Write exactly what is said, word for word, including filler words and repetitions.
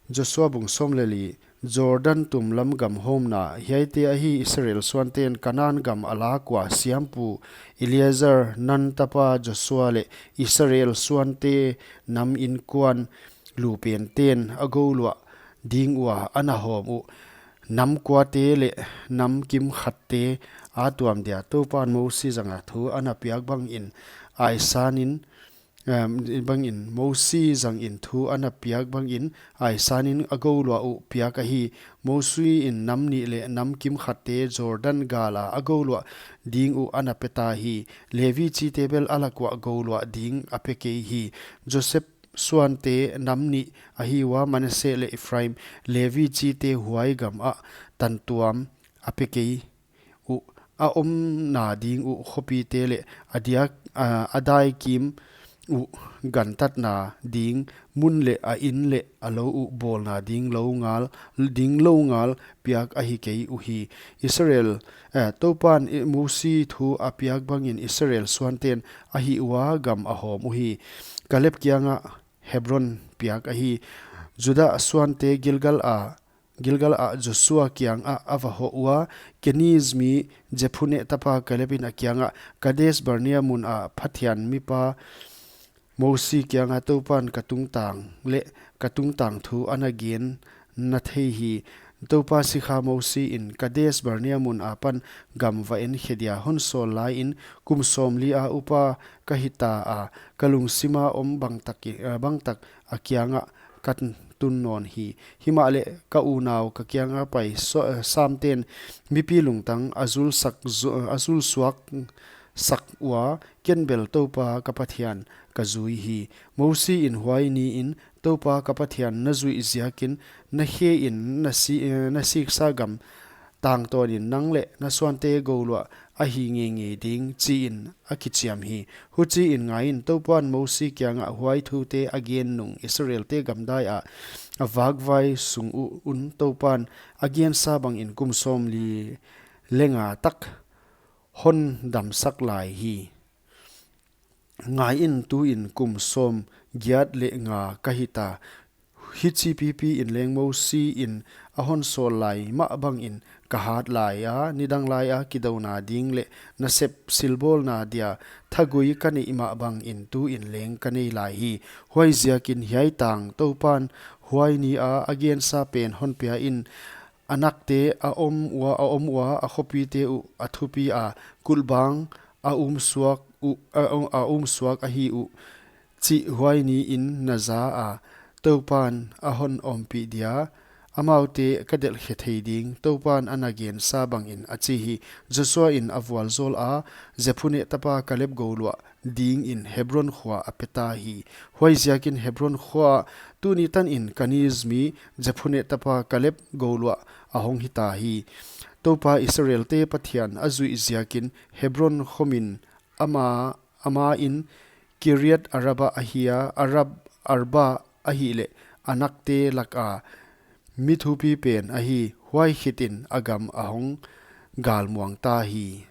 Joshua bung sawm leh li. Jordan tumlam gam hawmna. Hiaite ahi Israel suanten Kanan gam a lak ua siampu Eleazar, Nun tapa Joshua leh Israel suante nam inkuan lupenten a gouluah ding ua ana hawm uh nam kuate leh nam kimkhatte a tuam dia Toupan Mosi zanga thu ana piak bangin aisanin, em, bangin Mosi zangin thu ana piak bangin aisanin a gouluah uh piak ahi. Mosi in nam nih leh nam kimkhatte Jordan gala a gouluah ding uh ana peta hi. Levi chite bel a lak uah gouluah ding a pe kei hi. Joseph suante nam nih ahi ua, Manasseh leh Ephraim, Levi chite huai gam ah tantuam a pe kei uh, a omna ding uh khopite leh a diak, a, a daikim uh gantatna ding mun leh a inn leh a lou uh bawlna ding lou ngal, ding lou ngal piak ahi kei uhi. Israel, eh, Toupan i-, Mosi thu a piak bangin Israel suanten a hih ua gam a hawm uhi. Kaleb kiangah Hebron piak ahi. Judah suante Gilgal a Gilgal ah Joshua kiangah a va hoh ua, Keniz mi Jephunneh tapa Kaleb in a kiangah, Kadesh Barnea mun ah Pathian mipa Mosi kiangah Toupan ka tungtang leh ka tungtang thu ana gen na thei hi. Toupa sikha Mosi in Kadesh Barnea mun apan gam va enkhe dia hon sawl lai in kum sawmli a upa ka hita a, ka lungsima om bangtak i-, eh, bangtak a kiangah ka tun nawn hi. Himahleh ka unau ka kianga pai so-, eh, samten mipi lungtang a zulsak zu-, eh, a zulsuak sak ua, ken bel Toupa ka Pathian ka zui hi. Mosi in huai niin Toupa ka Pathian na zuih ziakin na khe in na si-, eh, na siksa gam tangtawnin nang leh na suante gouluah a hi ngeingei ding, chiin a kichiam hi. Huchiin ngaiin, Toupan Mosi kiangah huai thute a gen nung Israelte gamdai ah a vakvai sung uh un Toupan a gensa bangin kum sawmli leh nga tak hon damsak lai hi. Ngaiin, tuin kum sawmgiat leh nga ka hita. Hichi pipi in leng Mosi in a hon sawl lai mah bangin ka hat lai a, nidang lai a kidouna ding leh nasep silbawlna dia thagui ka neih mah bangin tuin leng ka nei lai hi. Huaiziakin hiai tang Toupan huai ni a a gensa pen hon pia in, Anakte a om ua, a om ua, a khopite uh a thupi a, kulhbang a umsuak uh, a, a umsuak ahi uh, chih huai niin na za a, Toupan a hon ompih dia, amaute ka delhkhe thei ding, Toupan ana gensa bangin, a chi hi. Joshua in a vualzawl a, Jephunneh tapa Kaleb gouluah dingin Hebron khua a peta hi. Huaiziakin Hebron khua tuni tanin Keniz mi Jephunneh tapa Kaleb gouluah a hong hita hi. Toupa Israelte Pathian a zuih ziakin Hebron khomin ama, ama in Kiriath Arba ahi a, Arab, Arba ahihleh Anakte laka mi thupi pen ahi, huai khitin a gam a hong galmuang ta hi.